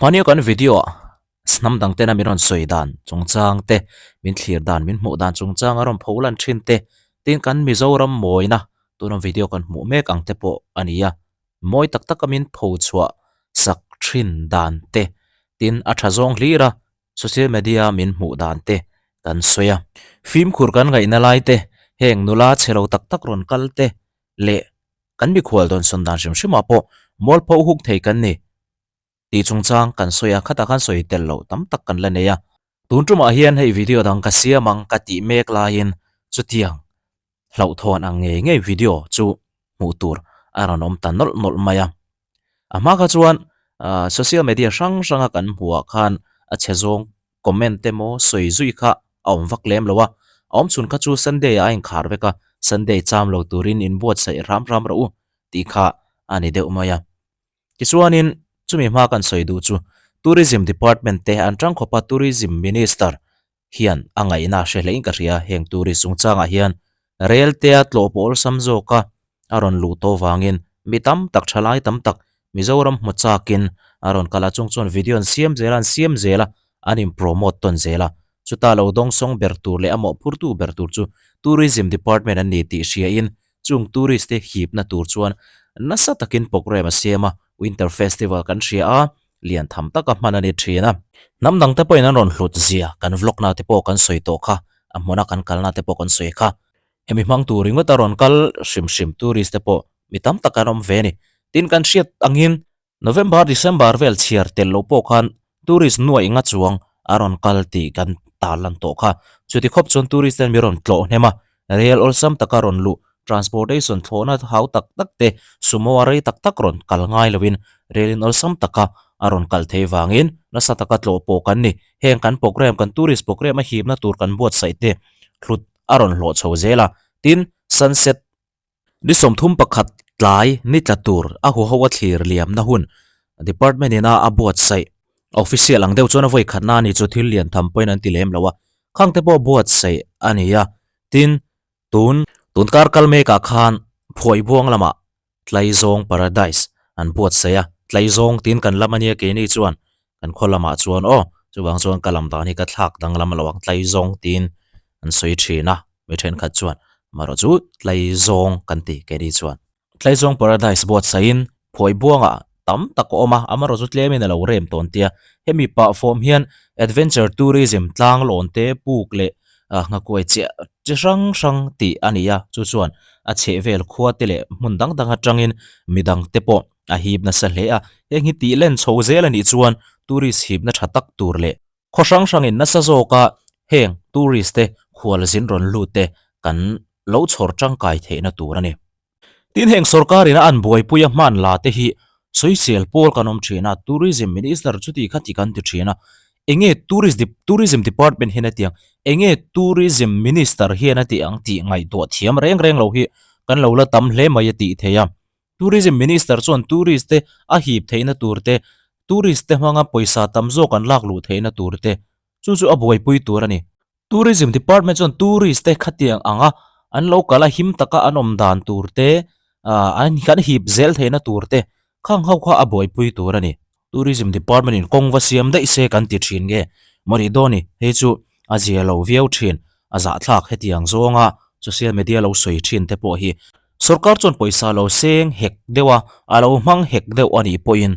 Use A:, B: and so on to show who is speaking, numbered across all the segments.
A: Hmania kan video ah hnam dang tena min rawn sawi dan chungchang te, min thlir dan, min hmuh dan chungchang a rawn pho lan thin te, tin kan Mizoram mawina tuna video kan hmuh mek ang te pawh a ni a. Mawi tak taka min pho chhuah sak thin dan te, tin a tha zawng hlir a, social media min hmuh dan te kan sawi a. Fimkhur kan ngaihna lai te, heng nula chhe lo tak tak rawn kal te leh kan mikhual dawnsawn dan hrim hrimah pawh mualpho huk thei kan ni. Tih chungchang kan sawi a, khatah khan sawi tel loh tam tak kan la nei a. Tun tumah hian hei video dang ka siam ang ka tih mek laiin chutiang hlauhthawn ang ngei ngei video chu hmuh tur a rawn awm ta nawlh nawlh mai a. A hma kha chuan social media hrang hranga kan hmuhah khan a chhe zawng comment te maw sawi zui kha a awm vak lem lo a, a awm chhun kha chu Sunday ah a inkhar vek a, Sunday cham lo turin inbuatsaih ram ram rawh u tih kha a ni deuh mai a. Tichuanin chumi hma kan sawi duh chu Tourism Department te an tang khawpa Tourism Minister hian a ngaihna hre hlein ka hria heng tourist chungchangah hian rel te a tlawh pawh awlsam zawka a rawn luh tawh vangin mi tam tak thalai tam tak Mizoram hmu chakin a rawn kal a chung chuan video an siam zel a an siam zel a an in promote tawn zel a chuta lo dawngsawng ber tur leh a mawhphurtu ber tur chu Tourism Department an ni tih hriain Chung tourist te hipna tur chuan nasa takin programme a siam a, Winter Festival kan hria a, lian tham taka hman a ni thin a. Hnam dang te pawhin an rawn hlut zia kan vlog na te pawh kan sawi tawh kha, a hmuna kan kalna te pawh kan sawi kha. Hemi hmang tur ringawt a rawn kal hrim hrim tourist te pawh mi tam tak an awm ve a ni. Tin kan hriat angin November, December vel chhiar tel loh pawh khan tourist nuaih nga chuang a rawn kal tih kan tarlan tawh kha. Chuti khawp chuan tourist ten mi rawn tlawh hnem a, rel awlsam taka rawn luh, transportation thlawhna hau tak tak te, sumo a rei tak tak rawn kal ngai loin relin awlsam taka a rawn kal thei vangin nasa taka tlawh pawh kan ni. Heng kan programme, kan tourist programme a hipna tur kan buatsaih te hlut a rawn hlawh chho zel a. Tin, sunset Ni 31 tlai ni tla tur a huho a thlir liamna hun Department ina a buatsaih Official ang deuh chuan a vawi khatna a ni chu thil lian tham pawhin an ti lem lo a, khang te pawh buatsaih a ni a, tin tun tun kar kal mekah khan Phuaibuang lamah Tlaizawng Paradise an buatsaih a, Tlaizawng tiin kan lam a nia keini chuan kan khaw lamah chuan aw chuvang chuan ka lam dan hi ka thlak danglam lo ang Tlaizawng tiin an sawi thin a. Mi thenkhat chuan amaherawh chu Tlaizawng kan ti keini chuan. Tlaizawng Paradise buatsaihin phuai buangah tam tak a awm a, amaherawh chu tlemin a lo rem tawn tia. Hemi pah fawm hian Adventure Tourism tlang lawn te puk leh nghakuai chiah chi hrang hrang tih a ni a, chu chuan a chhehvel khua te leh hmun dang dang atangin midang te pawh a hip nasa hle a. Heng hi tih len chho zel a nih chuan tourist hipna tha tak tur leh Khaw hrang hrangin nasa zawka heng tourist te khualzin rawn lut te kan lo chhawr tangkai theihna tur a ni. Tin heng sorkarin a an buaipuia hman la te hi sawisel pawl kan awm thin a, Tourism Minister chuti kha ti kan ti thin a, enge tourist Tourism Department hian a ti ang, enge Tourism Minister hian a ti ang tih ngaihtuah thiam reng reng lo hi kan lo la tam hle mai a tih theih a. Tourism Minister chuan tourist te a hip theihna tur te, tourist te hmanga pawisa tam zawk an lak luh theihna tur te, chu chu a buaipui tur a ni. Tourism Department chuan tourist te khatiang anga an lo kal a him taka an awm dan tur te, an kan hip zel theihna tur te khang ho kha a buaipui tur a ni. Tourism Department in kawng va siam daih se kan ti thin nge maw nih dawn ni, hei chu a zia lo viau thin, a zahthlak hetiang zawnga social media lo sawi thin te pawh hi Sorkar chuan pawisa lo seng hek deuh a, a lo hmang hek deuh a nih pawhin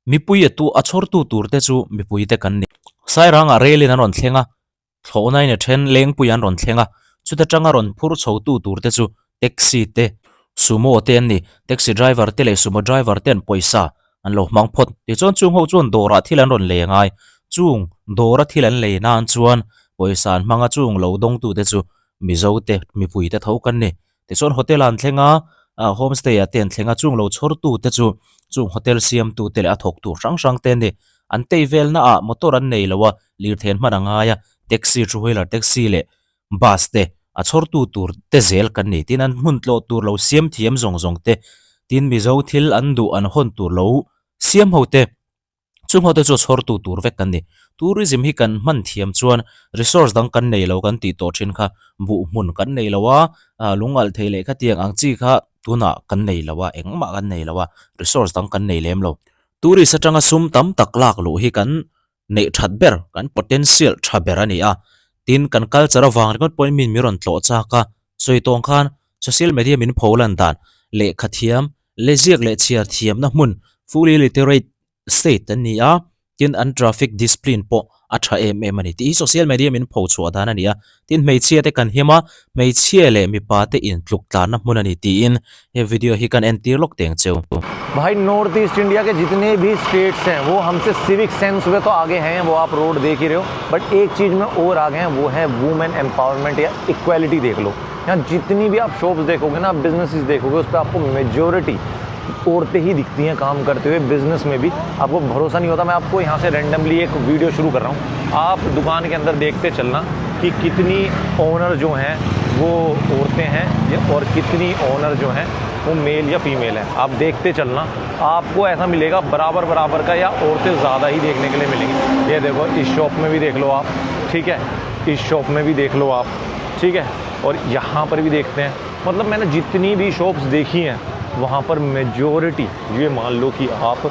A: mipui a tu a chhawrtu tur te chu mipui te kan ni. Sairangah relin an rawn thleng a, thlawhnain a then lengpui an rawn thleng a, chuta tanga rawn phur chhotu tur te chu taxi te, sumo te an ni. Taxi driver te leh sumo driver ten pawisa an lo hmang phawt. Tichuan chung ho chuan dawrah thil an rawn lei a ngai. Chung dawra thil an lei nan chuan pawisa an hmang a, chung lo dawngtu te chu Mizo te, mipui te tho kan ni. Tichuan hotel ah an thleng a, ah homestay ah te an thleng a, chung lo chhawr tu te chu chung hotel siam tu te leh a thawk tu hrang hrang te an ni. An tei vel na ah motor an nei lo a, lirthei an hman a ngai a, taxi, two wheeler taxi leh bus te a chhawr tu tur te zel kan ni. Tin an hmun tlawh tur lo siam thiam zawng zawng te, tin Mizo thil an duh an hawn tur lo siam ho te. Chung hote chu chhawrtu tur vek kan ni. Tourism hi kan hman thiam chuan resource dang kan nei lo kan tih tawh thin kha buh hmun kan nei lo a, lungalh thei leh khatiang ang chi kha tunah kan nei lo a, engmah kan nei lo a, resource dang kan nei lem lo. Tourist atanga sum tam tak lak luh hi kan neih that ber, kan potential tha ber a ni a. Tin, kan culture avang ringawt pawhin min mi rawn tlawh chak a. Sawi tawng khan social media min pho lan dan, lehkha thiam, leh ziak leh chhiar thiamna hmun fully literate state an ni a, tin an traffic discipline pawh a tha em em a ni tih hi social media min pho chhuah dan a ni a, tin hmeichhia te kan him a, hmeichhia leh mipa te intluk tlanna hmun a ni tiin he video hi kan entir lawk teng cheu.
B: भाई north east India के जितने भी states हैं वो हमसे civic sense में तो आगे हैं वो आप रोड देख ही रहे हो बट एक चीज़ में और आगे हैं वो है वुमेन एम्पावरमेंट या इक्वालिटी देख लो यहाँ जितनी भी आप शॉप्स देखोगे ना बिजनेसेस देखोगे उस पर आपको मेजोरिटी औरतें ही दिखती हैं काम करते हुए बिजनेस में भी आपको भरोसा नहीं होता मैं आपको यहाँ से रेंडमली एक वीडियो शुरू कर रहा हूँ आप दुकान के अंदर देखते चलना कि कितनी ओनर जो हैं वो औरतें हैं और कितनी ओनर जो हैं वो मेल या फीमेल हैं आप देखते चलना आपको ऐसा मिलेगा बराबर बराबर का या औरतें ज़्यादा ही देखने के लिए मिलेंगी ये देखो इस शॉप में भी देख लो आप ठीक है इस शॉप में भी देख लो आप ठीक है और यहाँ पर भी देखते हैं मतलब मैंने जितनी भी शॉप्स देखी हैं वहाँ पर मेजोरिटी ये मान लो कि आप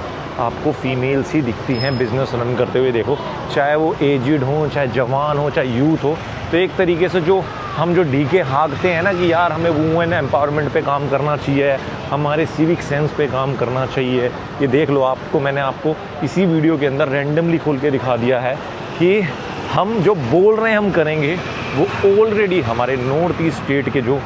B: आपको फीमेल्स ही दिखती हैं बिज़नेस रन करते हुए देखो चाहे वो एजिड हो चाहे जवान हो चाहे यूथ हो तो एक तरीके से जो हम जो डीके हाँकते हैं ना कि यार हमें वुमेन एम्पावरमेंट पे काम करना चाहिए हमारे सिविक सेंस पे काम करना चाहिए ये देख लो आपको मैंने आपको इसी वीडियो के अंदर रेंडमली खोल के दिखा दिया है कि हम जो बोल रहे हैं हम करेंगे वो ऑलरेडी हमारे north east state के जो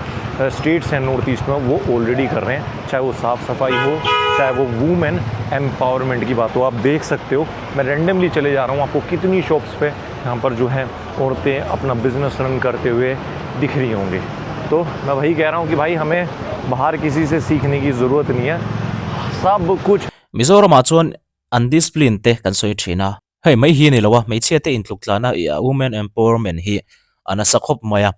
B: स्टेट्स हैं नॉर्थ ईस्ट में वो ऑलरेडी कर रहे हैं चाहे वो साफ़ सफाई हो चाहे वो वुमेन एम्पावरमेंट की बात हो आप देख सकते हो मैं रेंडमली चले जा रहा हूँ आपको कितनी शॉप्स पे यहाँ पर जो है औरतें अपना बिज़नेस रन करते हुए दिख रही होंगी तो मैं वही कह रहा हूँ कि भाई हमें बाहर किसी से सीखने की ज़रूरत नहीं है सब कुछ
A: Mizoramah chuan an discipline te kan sawi thin a. Hei mai hi a ni lo a, hmeichhia te intluk tlana ih a women empowerment hi a nasa khawp mai a,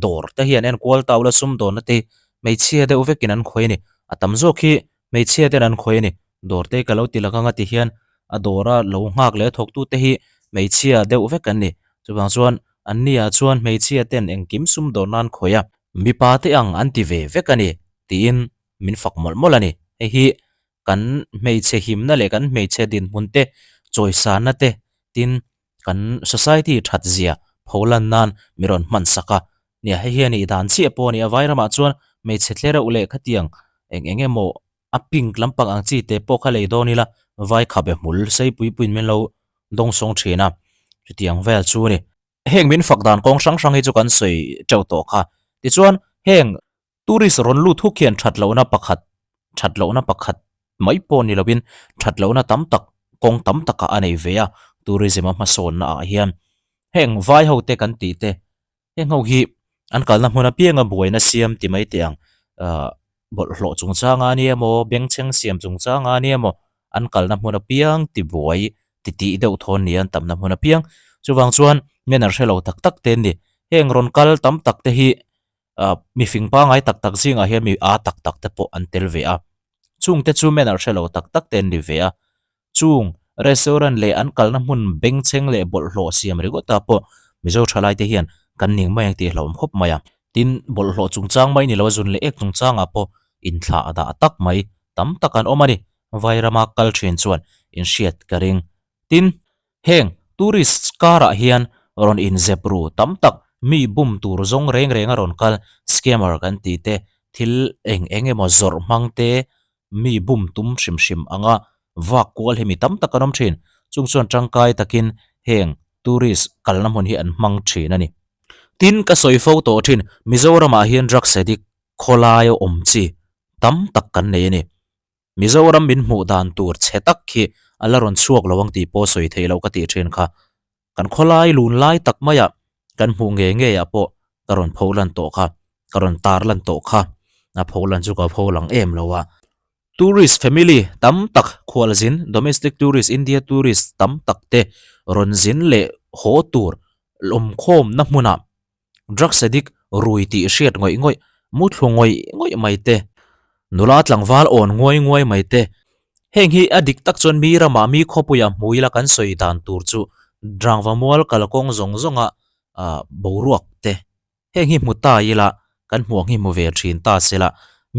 A: dawr te hian enkual tau la sumdawnna te hi hmeichhia deuh vekin an khawi a ni, a tam zawk hi hmeichhia ten an khawi a ni, dawr te ka lo ti lak anga ti hian a dawra lo nghak leh a thawktu te hi hmeichhia deuh vek an ni, chuvang chuan an ni ah chuan hmeichhia ten engkim sumdawnna an khawi a, mipa te ang an ti ve vek a ni tiin min fak mawlh mawlh a ni, hei hi kan hmeichhe himna leh kan hmeichhe dinhmun te chawisanna te tin kan society that zia pho lan nan mi rawn hman sak a nia hei hian ih dan chiah pawh a ni a vai ramah chuan hmeichhe tle reuh leh khatiang eng eng emaw a pink lampang ang chi te pawh kha lei dawn ila vai khabe hmul sei pui puiin min lo dawng sawng thin a chutiang vel chu a ni. Heng min fak dan kawng hrang hrang hi chu kan sawi teuh tawh kha tichuan heng Tourist rawn lut huk hian that lohna pakhat, that lohna pakhat mai pawh ni lovin that lohna tam tak, kawng tam takah a nei ve a, tourism a hmasawnna ah hian. Heng vai ho te kan tih te, heng ho hi an kalna hmun apianga buaina siam ti mai teh ang, ahh bawlhhlawh chungchanga a nia maw, bengchheng siam chungchanga a nia maw, an kalna hmun apiang ti buai ti tih deuh thawn ni an tamna hmun apiang. Chuvang chuan men an hre lo tak tak te an ni. Heng rawn kal tam tak te hi ah mifing pangai tak tak zingah hian mi a tak tak te pawh an tel ve a chung te chu manner hre lo tak tak te an ni ve a chung restaurant leh an kalna hmun bengchheng leh bawlhhlawh siam ringawt ah pawh mizo thalai te hian kan ning mai ang tih a hlauhawm khawp mai a tin bawlhhlawh chungchang mai ni lo a zun leh ek chungchang ah pawh inthlah a dah tak mai tam tak an awm a ni vairama kal thin chuan inhriat ka ring tin Heng tourists karah hian rawn inzep ru tam tak mi bum tur zawng reng reng a rawn kal scammer kan tih te thil eng eng emaw zawrh hmang te mi bum tum hrim hrim anga vak kual hi mi tam tak an awm thin. Chung chuan tangkai takin heng tourist kalna hmun hi an hmang thin a ni. Tin ka sawi fo tawh thin Mizoramah hian drugs addict khawlaia awm chi tam tak kan nei a ni. Mizoram min hmuh dan tur chhe tak khi a la rawn chhuak lo ang tih pawh sawi theih loh ka tih thin kha. Kan khawlai lun lai tak maiah kan hmuh ngei ngei ah pawh ka rawn pho lan tawh kha, ka rawn tar lan tawh kha, a pho lan chu ka pho lang em lo a. Tourist family tam tak khualzin, domestic tourist, India tourist tam tak te rawn zin leh haw tur lawmkhawmna hmunah Drugs addict rui tih hriat ngawih ngawih, muthlu ngawih ngawih mai te, nula tlangval awn nguai nguai mai te, heng hi a dik tak chuan mi ramah mi khawpuiah hmu ila kan sawi dan tur chu Drangva mual kalkawng zawng zawnga ah boruak te heng hi hmu ta ila kan hmuh ang hi hmu ve thin ta sela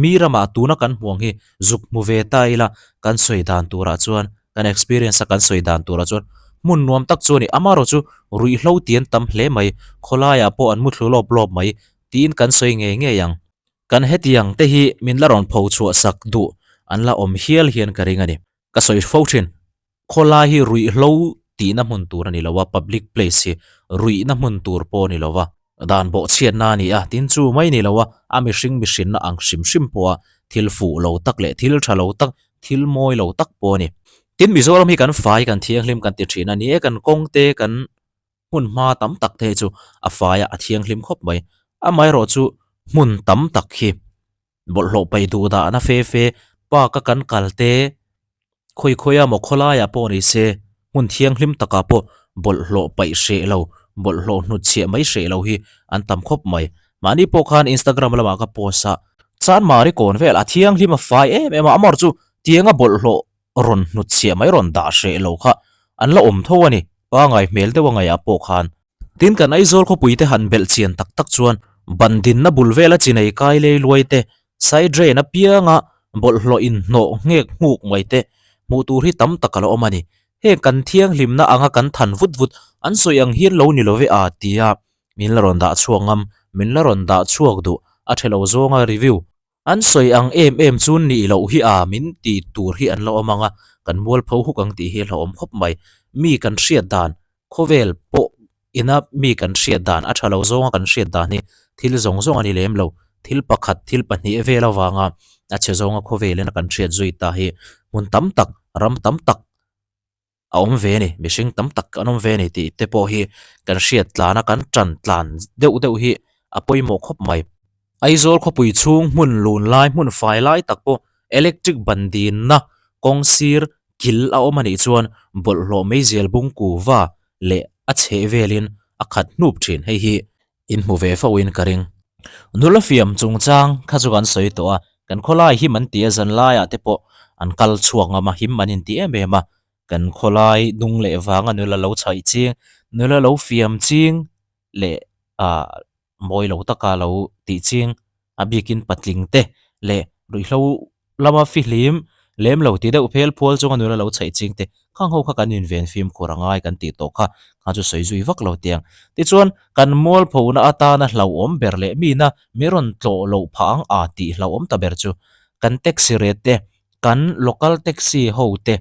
A: mi ramah tuna kan hmuh ang hi zuk hmu ve ta ila kan sawi dan turah chuan. Kan experience a kan sawi dan turah chuan hmun nuam tak chu a ni. Amaherawh chu ruihhlo tih an tam hle mai, khawlaiah pawh an muthlu lawp lawp mai tiin kan sawi ngei ngei ang. Kan hetiang te hi min la rawn pho chhuah sak duh an la awm hial hian ka ring a ni. Ka sawi fo thin. Khawlai hi ruihhlo tihna hmun tur a ni lo a, public place hi ruihna hmun tur pawh a ni lo a, dan bawhchhiatna a ni a, tin chu mai ni lo a, a mihring mihrinna ang hrim hrim pawha thil fuh lo tak leh thil tha lo tak, thil mawi lo tak pawh a ni. Tin, Mizoram hi kan fai, kan thianghlim kan ti thin a ni e, kan kawng te, kan hmun hma tam tak te hi chu a fai a, a thianghlim khawp mai. Amaherawhchu hmun tam tak hi bawlhhlawh paih duh dahna fe fe park a kan kal te khawi khawi a maw khawlaiah pawh ni se hmun thianghlim takah pawh bawlhhlawh paih hreh lo bawlhhlawh hnut chhiah mai hreh lo hi an tam khawp mai. Mahni pawh khan Instagram lamah ka post a Chanmari kawn vel a thianghlim a fai em em a amawr chu tianga bawlhhlawh rawn hnut chhiah mai rawn dah hreh lo kha an la awm tho a ni pangai hmel deuh a ngaihah pawh khan. Tin kan Aizawl khawpui te han belh chian tak tak chuan ban dinna bul vela chi nei kai lei luai te, side drain apianga bawlhhlawh inhnawh nghek nghuk mai te hmuh tur hi tam tak a la awm a ni. Heng kan thianghlimna anga kan than vut vut an sawi ang hian lo ni lo ve a tia min la rawn dah chhuak ngam, min la rawn dah chhuak duh a ṭhe lo zawnga review An sawi ang em em chu nih loh hi a min ti tur hi an la awm ang a, kan mualpho huk ang tih hi a hlauhawm khawp mai. Mi kan hriat dan, khawvel pawh ina mi kan hriat dan, a tha lo zawnga kan hriat dan hi thil zawng zawng a ni lem lo. Thil pakhat, thil pahnih vel avanga a chhe zawnga khawvelin a kan hriat zui ta hi hmun tam tak, ram tam tak, a awm ve a ni, mihring tam tak an awm ve a ni tih te pawh hi kan hriat tlan a, kan tan tlan deuh deuh hi a pawimawh khawp mai. Aizawl khawpui chhung hmun lun lai hmun fai lai tak pawh electric ban dinna kawng sir kil a awm a nih chuan bawlhhlawh meizial bung kuva leh a chheh velin a khat hnup thin hei hi in hmu ve fo in ka ring. Nula fiam chungchang kha chu kan sawi tawh a, kan khawlai him an ti a, zan laiah te pawh an kal chhuak ngam a, him an inti em em a, kan khawlai hnung leh vanga nula lo chhaih ching, nula lo fiam ching leh ah mawi lo taka lo tih ching a bikin patling te leh ruihhlo lama fihlim lem lo ti deuh phel phual chunga nula lo chhaih ching te khang ho kha kan inven fimkhur a ngai kan tih tawh kha kha chu sawi zui vak lo tiang. Tichuan kan mualphona atana hlauhawm ber leh mina mi rawn tlawh loh phah ang a tih hlauhawm ta ber chu kan taxi rate te kan local taxi ho te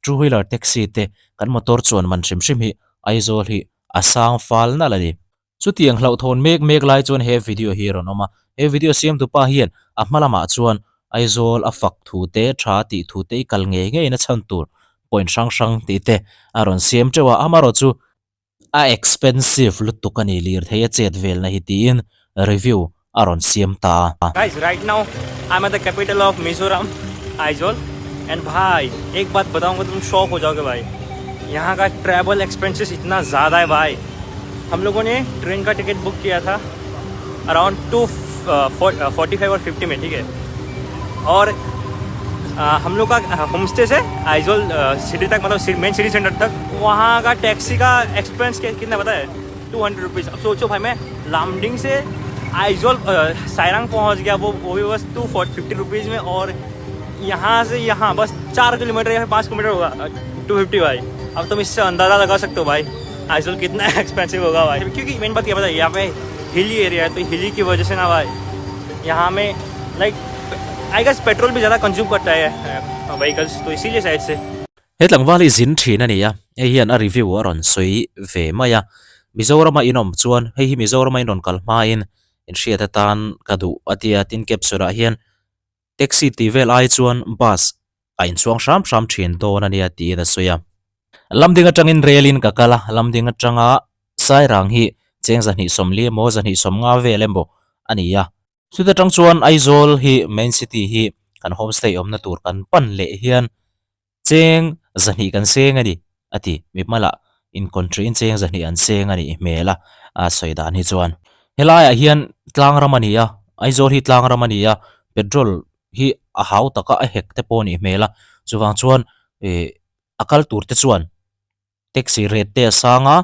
A: two wheeler taxi te kan motor chuan man hrim hrim hi Aizawl hi a sang fal nalh a ni. Chutiang hlauhthawn mek mek lai chuan he video hi a rawn awm a, he video siamtu pa hian a hma lamah chuan Aizawl a fak thu te, tha tih thu te i kal ngei ngei na chhan tur point hrang hrang tih te a rawn siam teuh a, amaherawh chu a expensive lutuk a ni lirthei a chet velna hi tiin review a rawn siam ta
C: a. Guys right now I am at the capital of Mizoram Aizawl and भाई एक बात बताऊंगा तुम शॉक हो जाओगे भाई यहाँ का ट्रैवल एक्सपेंसेस इतना ज़्यादा है भाई हम लोगों ने ट्रेन का ticket book KIA था अराउंड टू 45 और 50 में ठीक है और हम लोग का होम स्टे से आइजोल सिटी तक मतलब main city centre तक वहाँ का टैक्सी का एक्सपेंस कितना पता है 200 रुपीज़ अब सोचो भाई मैं लामडिंग से आइजोल सायरांग पहुँच गया वो वो भी बस 250 रुपीज़ में और यहाँ से यहाँ बस 4 किलोमीटर या फिर 5 किलोमीटर होगा 250 भाई अब तुम इससे अंदाज़ा लगा सकते हो भाई आइजोल कितना एक्सपेंसिव होगा भाई क्योंकि मेन बात क्या पता है यहाँ पे हिली एरिया है तो हिली की वजह से ना भाई यहाँ में like I guess petrol भी ज़्यादा कंज्यूम करता है व्हीकल्स तो इसीलिए शायद से
A: He tlangval hi zin thin a ni a, hei hian a review a rawn sawi ve mai a. Mizorama in awm chuan hei hi Mizorama in rawn kal hmain inhriat atan ka duh a ti a, tin caption ah hian taxi tih vel ai chuan bus a inchuang hram hram thin dawn a nia tiin a sawi a. Lamding atangin rel in ka kal a, lamding atanga Sairang hi cheng 240 emaw 250 vel emaw a ni a. Chuta tang chuan Aizawl hi main city hi kan homestay awmna tur kan pan leh hian cheng 200 kan seng a ni a ti. Mi hmalah in country in cheng 200 an seng a nih hmel a, a sawi dan hi chuan. Helaiah hian tlang ram a ni a, Aizawl hi tlang ram a ni a, petrol hi a hau taka a hek te pawh a nih hmel a, chuvang chuan ih a kal tur te chuan Taxi rate te a sang a,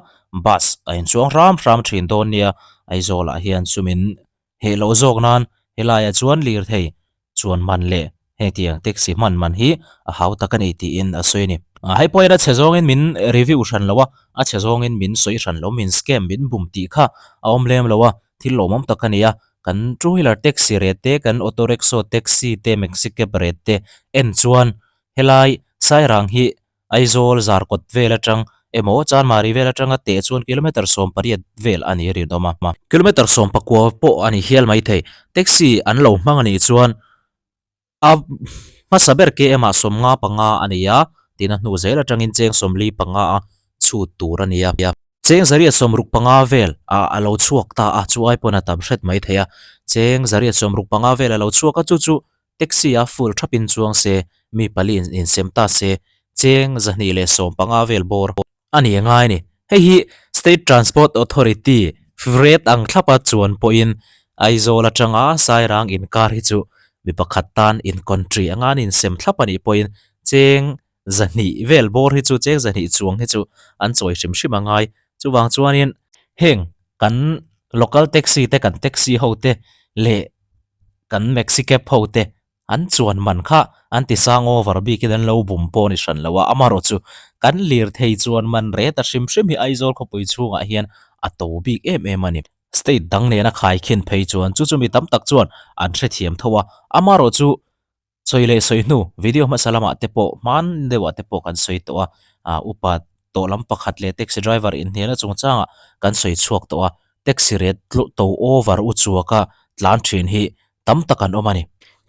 A: bus a inchuang hram hram thin dawn nia, Aizawlah hian chumin heh loh zawk nan helaiah chuan lirthei chuan man leh Hengtiang taxi hman man hi a hau tak a ni tiin a sawi a ni. Hei pawh hian a chhe zawngin min review hran lo a, a chhe zawngin min sawi hran lo, min scam, min bum tih kha a awm lem lo a, thil lawmawm tak a ni a. Kan two wheeler taxi rate te, kan auto rickshaw taxi te, maxi cab rate te en chuan helai Sairang hi Aizawl Zarkawt vel atang emaw Chanmari vel atanga teh chuan kilometer 18 vel a ni rinawm a. Kilometer 19 pawh a ni hial mai thei. Taxi an lo hmang a nih chuan a hmasa ber KM ah 55 a ni a, tina hnu zel atangin cheng 45 a chhut tur a ni a. Cheng 165 vel a a lo chhuak ta a, chu ai pawn a tam hret mai thei a. Cheng 165 vel a lo chhuak a, chu chu Taxi a full thapin chuang se, mi pali in insem ta se, cheng 215 vel bawr a ni ngai a ni. Hei hi State Transport Authority rate ang thlapa chuan pawhin Aizawl atanga Sairang inkar hi chu mi pakhat tan in country anga an insem thlap a nih pawhin cheng 200 vel bawr hi chu cheng 200 chuang hi chu an chawi hrim hrim a ngai. Chuvang chuanin heng kan local taxi te kan taxi ho te leh kan maxi cab ho te an chuan man kha an ti sang over bikin an lo bum pawh a ni hran lo a, amaherawh chu kan lirthei chuan man ret a hrim hrim hi Aizawl khawpui chhungah hian a to bik em em a ni. State dang nena khaikhin phei chuan chu chu mi tam tak chuan an hrethiam tho a, amaherawh chu Sawi leh sawi hnu, video hmasa lamah te pawh hman deuhah te pawh kan sawi tawh a, ah upa tawh lam pakhat leh taxi driver inhnialna chungchangah kan sawi chhuak tawh a, taxi rate tluh to over u chuaka tlan thin hi tam tak an awm a ni.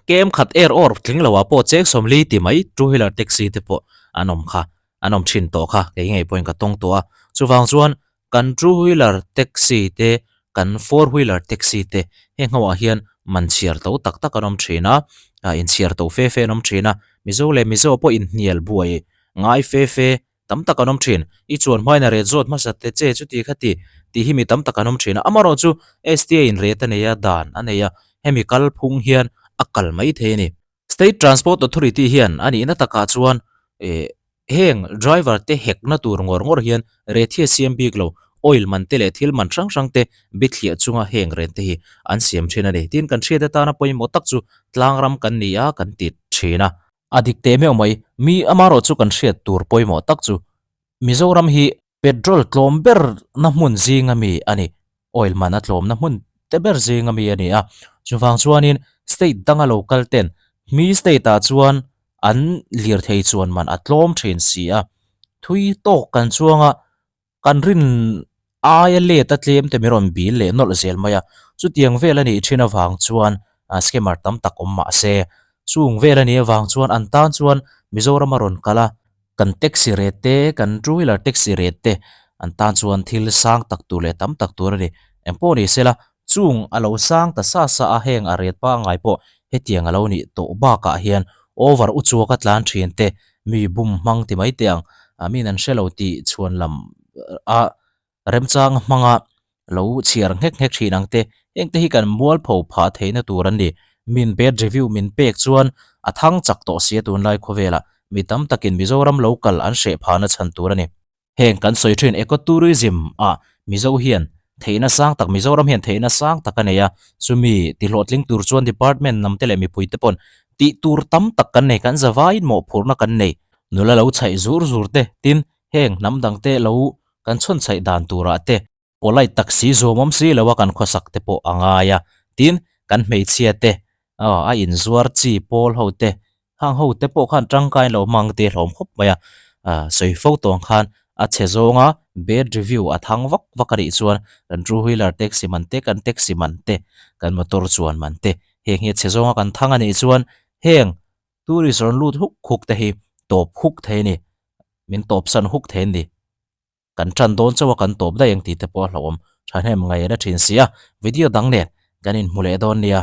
A: Kem khat er awr tling loah pawh cheng 40 ti mai two wheeler taxi te pawh an awm kha, an awm thin tawh kha kei ngei pawhin ka tawng tawh a, chuvang chuan Kan two wheeler taxi te, kan four wheeler taxi te heng ho ah hian man chhiar to tak tak an awm thin a, ah inchhiar to fe fe an awm thin a, Mizo leh Mizo pawh inhnial buai ngai fe fe tam tak an awm thin. I chuan hmain a ret zawt hmasa te che chuti kha ti tih hi mi tam tak an awm thin a, amaherawh chu STA in ret a nei a, dan a nei a, hemi kalphung hian a kal mai thei a ni. State Transport Authority hian a nihna takah chuan eh heng driver te hekna tur ngawr ngawr hian rate hi a siam bik lo, oil man te leh thil man hrang hrang te bithliah chunga heng rate te hi an siam thin a ni. Tin, kan hriat atana pawimawh tak chu tlangram kan ni a kan ti thin a. A dik teh meuh mai, mi amarawh chu kan hriat tur pawimawh tak chu Mizoram hi Petrol tlawm ber na hmun zing a mi a ni. Oil man a tlawm na hmun te ber zing a mi a ni a. Chuvang chuanin state danga lo kal ten mi state ah chuan an lirthei chuan man a tlawm thin si a. Thui tawk kan chuang a, kan rin aia let a tlem te mi rawn bil leh nawlh zel mai a. Chutiang vel a nih thin avang chuan scammer tam tak awm mah se. Chung vel a nih avang chuan an tan chuan Mizoram a rawn kal a. Kan taxi rate te, kan two wheeler taxi rate te an tan chuan thil sang tak tur leh tam tak tur a ni. Engpawh ni sela, chung a lo sang ta sa sa a, heng a rate pangngai pawh hetiang a lo nih tawh bakah hian over u chuaka tlan thin te, mi bum hmang ti mai teh ang, min an hre lo tih chhuan lam a Remchang hmanga lo chhiar nghek nghek thin ang te, heng te hi kan mualpho phah theihna tur an ni. Min bad review min pek chuan a thang chak tawh sia tunlai khawvelah mi tam takin Mizoram lo kal an hreh phahna chhan tur a ni. Heng kan sawi thin ecotourism ah Mizo hian theihna sang tak Mizoram hian theihna sang tak a nei a, chumi tihlawhtling tur chuan department lam te leh mipui te pawn tih tur tam tak kan nei, kan zavaiin mawhphurhna kan nei. Nula lo chhaih zur zur te, tin heng hnam dang te lo kan chhawnchhaih dan turah te polite tak si zuam awm si lo a kan khawsak te pawh a ngai a, tin kan hmeichhia te aw a inzuar chi pawl ho te hang ho te pawh khan tangkai lo hmang te hlawm khawp mai a, ah sawi fo tawng khan a chhe zawnga bad review a thang vak vak a nih chuan kan two wheeler taxi man te kan taxi man te kan motor chuan man te heng hi a chhe zawnga kan thang a nih chuan heng tourist rawn lut huk huk te hi tawp huk thei a ni. Min tawp san huk thei a ni. Kan tan dawn chauh a kan tawp daih ang tih te pawh a hlauhawm thahnem ngaih a la thin si a, video dang nen kan inhmu leh dawn nia.